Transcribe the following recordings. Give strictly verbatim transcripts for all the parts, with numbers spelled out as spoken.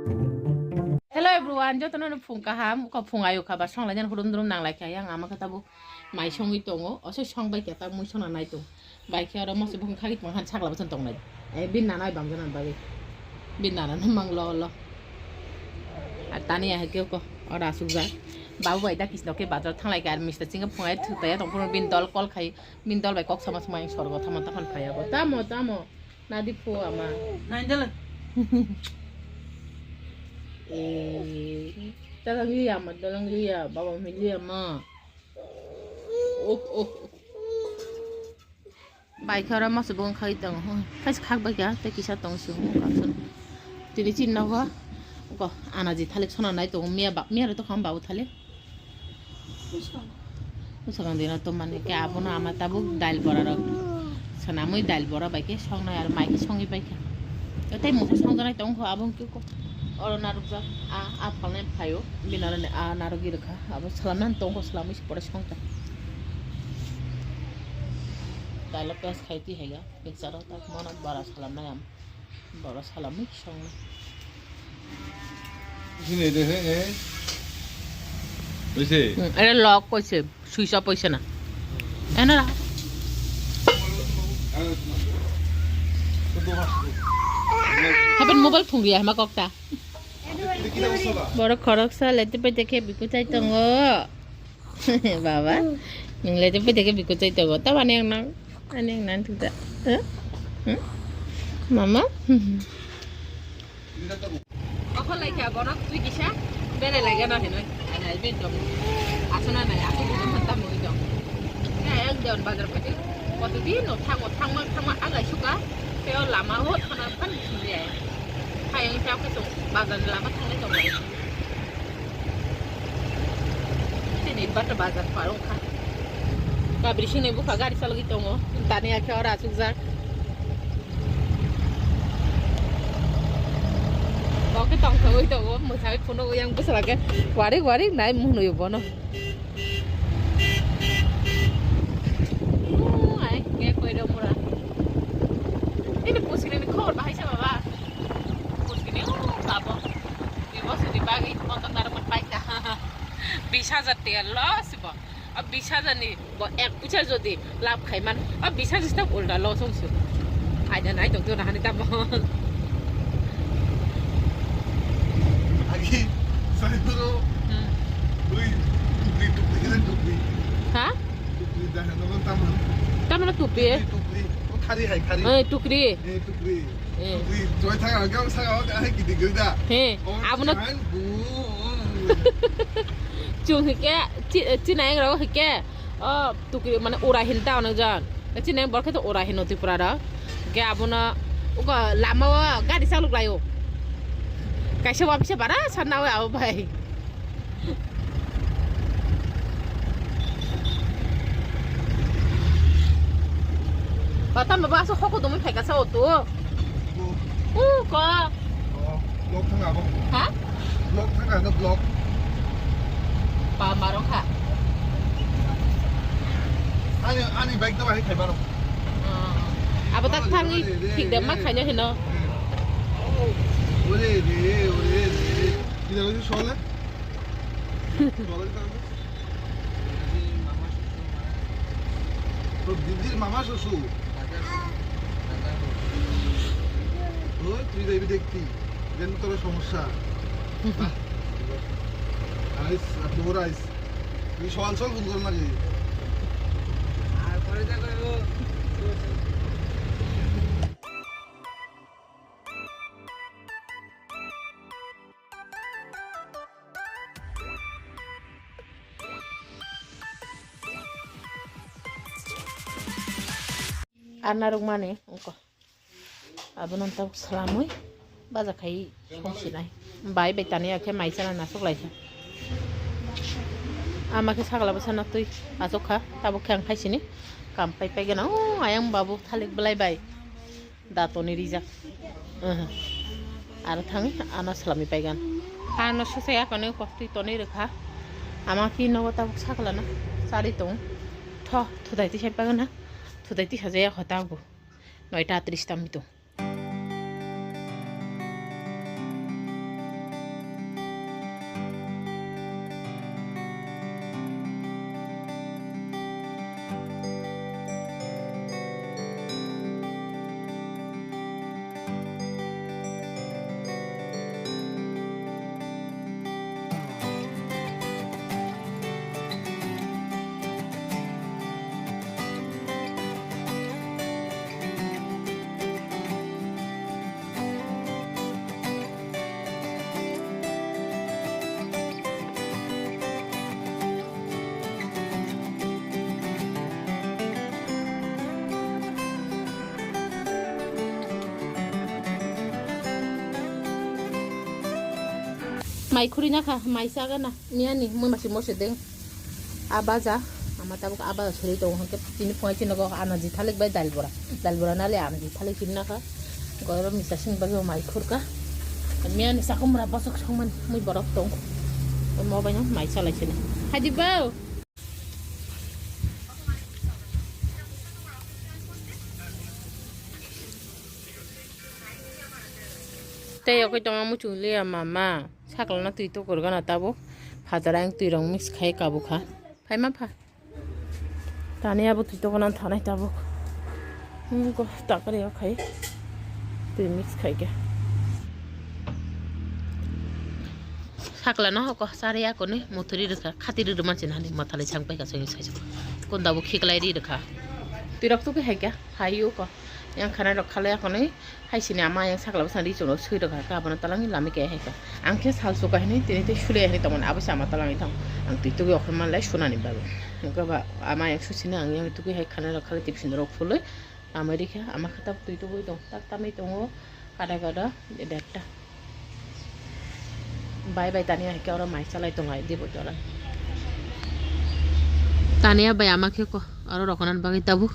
Hello everyone, jotono no phung kaham, ko phung ayo kha ba song lai jan hurum durum nang lai kha yang ama khe tabuk mai songwi tongo, oso song bai khe ta mui sona nai tong. Bai khe oro mose bukhung khagwi tong han sakla bwsong tong nai. E bin nana bai bang jana bagwi. Bin nana no mang lo lo. Ar tani ya khe ko ora asuk ja. Babu bai da kisno khe bazar thang lai kha ar mista chinga phung ai thu ta ya tong phuru bin dol call khai, bin dol bai kok sama sama yang sorgo thama ta phan phai ya bo. Tamo, tamo. Nadi phu ama. Nai dala. Eh, dalang liya ma, dalang liya, baba mi liya ma. Oh, oh. Bai khe oro masa bwkhak khai tongo. Kaisa khak bai kha, tei kisa tong sio. Tini chin nogo. Ko anaji thalik sona nai tongo. Miya ba, miya ro to kham babu thalik. Bwskango dino to mani khe abono ama tabuk dail bora rok swnamwi dail bora bai khe songnai aro mai khe songwi bai kha. Tei mungsa songjaknai tong kho abo wngkhe ko oro narwkjak a, a phalnai phaio bini aro ni a narwgwi rwkha abo swlamnani tong kho swlamwi se pore songkha. Dailo pes khai twi haiga picture o tak mono bora swlamnai ama. Boro salamwi songna. Sini deh, eh. Oise. Hmm, ada lock koise, switch off koise na. Ena ra. Hapen mobile phung riya hema kokta. Boro khoroksa lete pete khe biku chai tongo. Baba, nung le jepe deke biko chai tongo. Tamo ani ang nang, ani ang nang thukda. Huh? Huh? Mama? Okho lai kha borok twi kisa bere lai gana hinoi. Ana ibe dong. Asona nai aku bukan hantam moi dong. Ya yang don bazar pati. Koto din no thang thang mang thang mang agai suka. Teo lama ho thana kan sini ya. Hayang chao ke tu bazar lama thang le dong. Tini bata bazar parung kha. Kabri sini bukha gari salogwi tongo. Tani akhe ora asukjak. Bo khe tongthogwi tongo. Mwsai phunuk yang bwsala khe warik warik nai munuyo bono. Ai, nge koi do mura. Ini pusini ni khobor bahai sa baba. Pusini, oh, babo. Di bosni bagwi motor narwk paikha. Bis hajar tiya loss bo. A bis hajar ni bo ek puisa jodi lab khai man, a bis hajar sta ulta loss ongsu. Aida nai tong jona hani tamo. Agi, sai duro. Hmm. Ui, tukri, tukri, kene tukri. Ha? Tukri, dah, no, tamo. Tamo tukri. Tukri, tukri. Oh, khari hai, khari. Eh, tukri. Eh, tukri. Eh. Tukri, joy thaga, gam saga, hai kidi gilda. He, oh, abono. Chan, bu. Chung hike, chi-, chinai rok hike. Oh, tukri, mane ura hinta ono jan. Chinai borok khe to ura hino Tripura rok. Hike abono, uko lama o gari chalok laio. Kaisa wapisa bara sanna o abo bai. Bata mabo aso hoko domi phaika sa oto. Ko. U ko. Oh, block thang abo. Ha? Block thang ano block. Pa marong kha. Ani, ani bike to bahai khai baro. Oh. Abo tak thang i thik de ma khaina hino. Ore re, ore re. Kida lagi soal? তোর দিদির মামা শ্বশুর। ওই তুই যাবি দেখতি, যেন তোর সমস্যা। আইস, আপনি ওরা আইস। তুই সকাল সকাল ফোন কর না রে। আর পরে যা করবো। Ar narwkmani wngkha. Abono tabuk swlamwi baja khai songsinai. Bai bai tani akhe mai chana nasuk lai kha. Ama khe sagala bwsano twi achuk kha. Tabuk khe ang khai sini kam pai pai gana. O ayang babu thalik bwlai bai. Da toni rijak. Aha. Aro thangwi ano salami paigan. Ano sosai aphano koktwi toni rwkha. Ama ki nogo tabuk sakla na. Chari tong. Tho, thudai tisai paigan na. Thudai tisajaya kho tabuk. Noita tris tamito. Mai khuri na kha, mai chaga na, miya ni, mui masi moso deng. A baja, ama tabuk a baja suri tongo, hwnkhe tini phunai chini nogo anaji thalik bai dal bora. Dal bora nali anaji thalik chini na kha. Goiro misa sing bai mai khurka. Miya ni sakumra bosok songmani, mui borok tong. Mo bai no mai chalai chini. Hadi bau. Tei yokoi tongo muchung liya mama. Sakla no twi tukur gana tabuk. Phatar ang twi rong mix khai kabukha. Phaima pha. Tani abo twi tukur nan thanai tabuk. Hmm, ko takari o khai. Twi mix khai ke. Sakla no hoko sari ako ni muthuri rwkha. Khati rwrwma chinani mwthalai chang paikha soi soi. Kunda bo khiklai ri rwkha. Twi rok tuki hai kya? Hai o ko. Yang khana rok khalai ako ni. Hai sini ama yang sakla bwsang ri chwng rok sui rok kha, abono talangni lami kaya hai kha. Ang khe sal suka hini tini tei sule hini tongmani abo se ama talangni thang. Ang twi tugui okhorma lai sunani bagwi. Hwnkhe ba ama yang susina ang yang tugui hai khana rok khalai tei bising rok phulwi amai rikha ama khe tabuk twi tugui tong tak tamwi tongo kada kada derta. Bai bai tani hai khe oro mai chalai tong lai dibo jora. Tania bai ama khe ko oro rokonan bagwi tabuk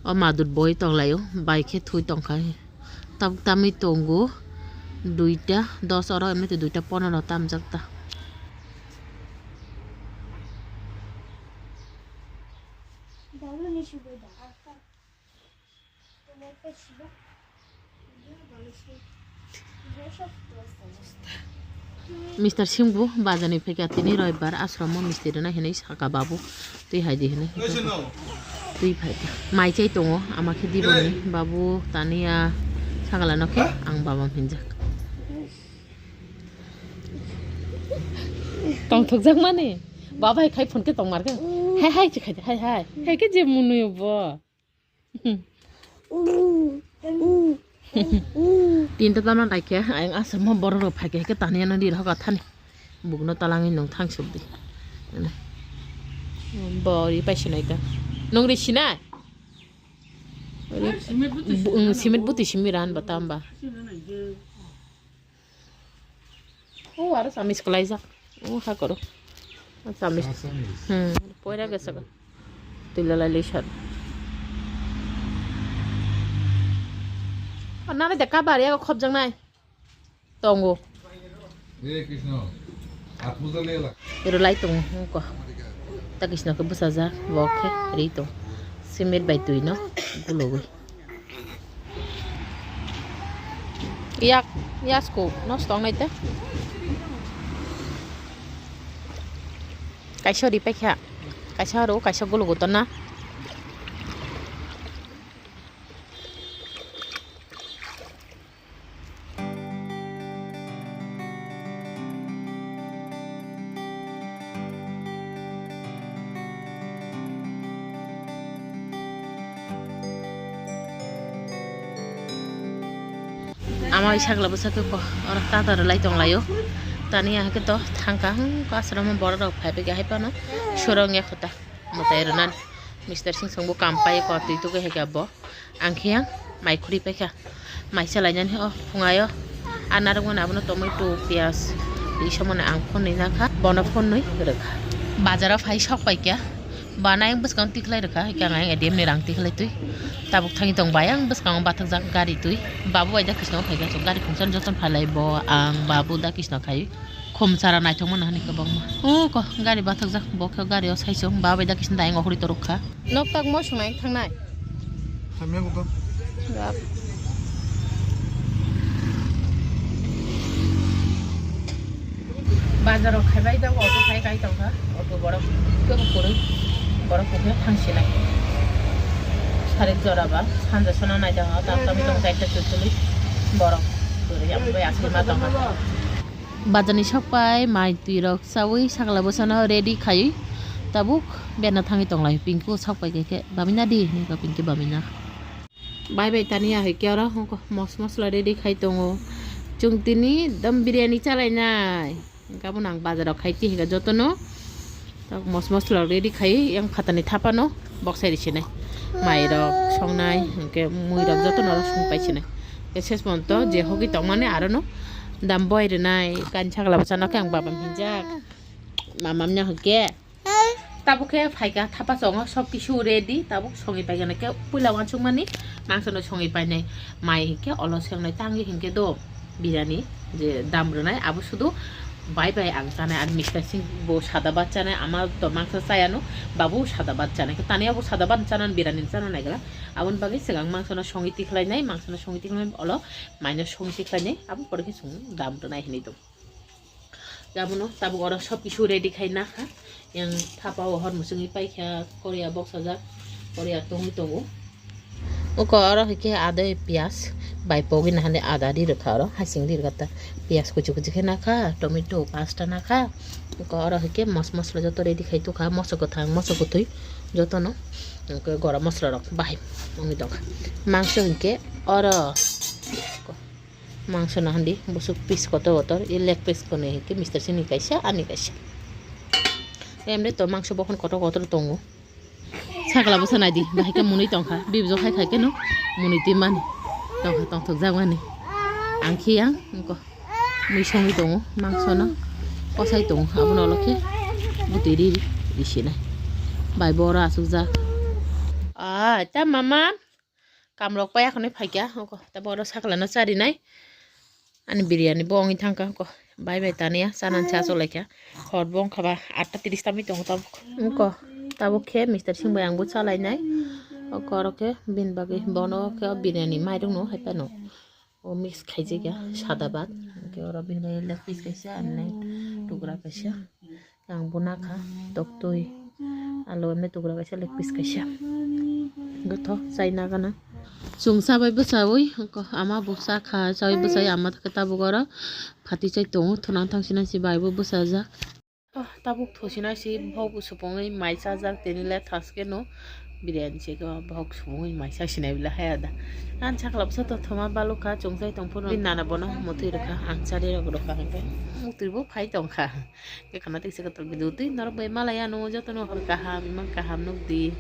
o madut boi tong lai o bai khe thui tong kha. Tabuk tamwi tongo duita dos oro emni twi duita ponoro tamjak ta. Mister Singbu bazani phaikha tini roibar asromo misti rwna hinwi saka babu twi hai di hinwi twi phaikha mai chai tongo ama khe diboni babu tania sagala no khe ang baba hinjak tongthokjak mani baba hai khai phone khe tongmar khe hai hai chi khai hai hai hai khe je munuyo bo. Tinta tama kaikhe ayang asama borok rok phaikhe khe tani ano ri rok thani bukno talangwi nung thang suk di. Bo ri pai sinai ta nung ri sinai. Simit buti simi ran ba tamba. O aro samis kwlaijak. O ha koro. Samis. Hmm. Poira gasa ka. Tila lai lisar. Nana de kabar ya khobjang nai. Tongo. Ero lai tongo ko. Ta kisno ke bwsajak bo khe ri tong. Simit bai twi no gulogwi. Yak, yasko, nosto wngnai te. Kaisa ri paikha, kaisa aro, kaisa guluk gotorna. Ama bai sakla bwsa khe ko oro tata rwlai tonglaio. Tani ahai khe to thangkha, hmm, asromo borok rok phai phai khe hai phano surok ya kho ta mwtai rwnani. Mister Singh songbo kam pai ko twi tugui hai khe bo. Ang khe yang mai khuri paikha, mai chalainani o phungaio. A narwkmani abono tomato, piyaj, ri somani ang phunwi nakha, bono phunwi rwkha. Bazaro phai sok paikha, bana yang bwskango tikhlai rwkha, hikhe ang ayang A T M ni rang tikhlai twi. Tabuk thangwi tong bai ang bwskango bathakjak gari twi. Babu bai da kisno khaikha, gari khungsan joton phalai bo ang babu da kisno khai. Khum chara naithok mano hani kwbangma. O ko gari bathakjak bo khe gari o saichung ba bai da kisna dayang o huri torok kha. Nok tak mo sunai thangnai. Hamya ko. Bap. Bazar o khaibai da auto khai kai tong kha. Auto borok kebo kwrwi. Borok khe thangsinai. Sarik jora ba sanja sona naida ha tam tam tong chaita chuchuli. Borok kwrwi ambai asli ma tong kha. Bazarni sokpai mai twi rok chawi sakla bwsano ready khaiwi tabuk berna thangwi tonglai. Pinky o sokpai khe, khe bamina di hinwi kha Pinky bamina. Bai bai tani ahai khe oro hwnkhe mos mosla ready khai tongo. Chwng tini dum biryani chalainai. Hwnkhe abono ang bazaro khai twi hwnkhe jotono. Tok mos mosla ready khai yang phatani thapano boksai rw sinai. Mai rok songnai, hwnkhe mui rok jotono oro song pai sinai. Khe ses monto je hogwi tongmani arono Dam boi rwnai, kain sakla bwsano khe ang baba hinjak. Mamam nya hwnkhe. Tabuk khe phaikha thapa chongo, sob kisu ready, tabuk songwi paikha khe puila wansukmani mangsono songwi painai. Mai hinkhe olo sengnai, tangi hinkhe do birani je dam rwnai, abo sudu bai bai ang chanai, ar Mister Singh bo sada bhat chanai, ama to mangsa chayano, babu sada bhat chanai, tani abo sada bhat chana birani chana naigwla, aboni bagwi swkang mangsono songwi tikhlainai, mangsono songwi tikhlainai, olo maino songwi tikhlainai, abo pore khe chwng dam rwnai hinwi do. Abono tabuk oro sob kisu ready khai nakha. Yang thapa o hor muchungwi paikha, korea boksajak, korea tongwi tongo. Uko oro hwnkhe adai piyaj bai pogwi nahani ada ri rwkha oro, hasing ri rwkha ta. Piyaj kuchu kuchu khe nakha, tomato pasta nakha. Uko oro hwnkhe mos mosla joto ready khai tukha, moso kwthang, moso kwthwi jotono. Uko gorom mosla rok bahai wngwi tongkha. Mangso hwnkhe oro. Mangso no handi busuk piece kotor kotor, i leg piece kwnwi hinkhe Mister Singh ni kaisa, ani kaisa. Emre to mangso bokhon kotor kotor tongo. Sakla bwsa naidi, bahai khe mwnwi tongkha, bibjo khai khai kheno mwnwi twi mani. Tongkha tongthok jak mani. Ang khe yang wngko mui songwi tongo, mangso no kosai tongo, abono ulo khe bwtwi ri ri sinai. Bai bo oro achukjak. Ah, ta mama. Kamrok pai akhonwi phaikha, oko tei bohrok sakla no charinai. Ani biryani bo wngwi thangkha, oko bai bai taniya, chanani se achuk laikha. Hor bo wngkha ba atta tris tamwi tongo tabuk. Oko tabuk khe Mister Singh bai ang bo chalainai. Oko oro khe bini bagwi bono khe biryani mairung no hai phano. O mix khaijak ya, sada bhat. Hwnkhe oro bini leg piece kaisa, ani tukra kaisa. Ang bo nakha, toktwi. Alu emne tukra kaisa, leg piece kaisa. Gothok, chai nagana. Chwng chabai bwchaui, ko ama bo chakha, chaui bwchai ama khe tabuk oro. Phati chai tongo, thunang thang sinang si bai bo bwchajak. Ah, tabuk thosina si bohok supungwi mai chajak, tini le thaske no biryani se ko bohok supungwi mai sa sinai bila haya da. Ang sakla bwsa to thoma balukha, chwng chai tong phuru nana bono mutwi rwkha, ang chari rok rwkha hwnkhe mutwi bo phai tongkha. Khe khana tei se kotor video twi norok bai malaya no joto no hor kaham, imang kaham nukdi.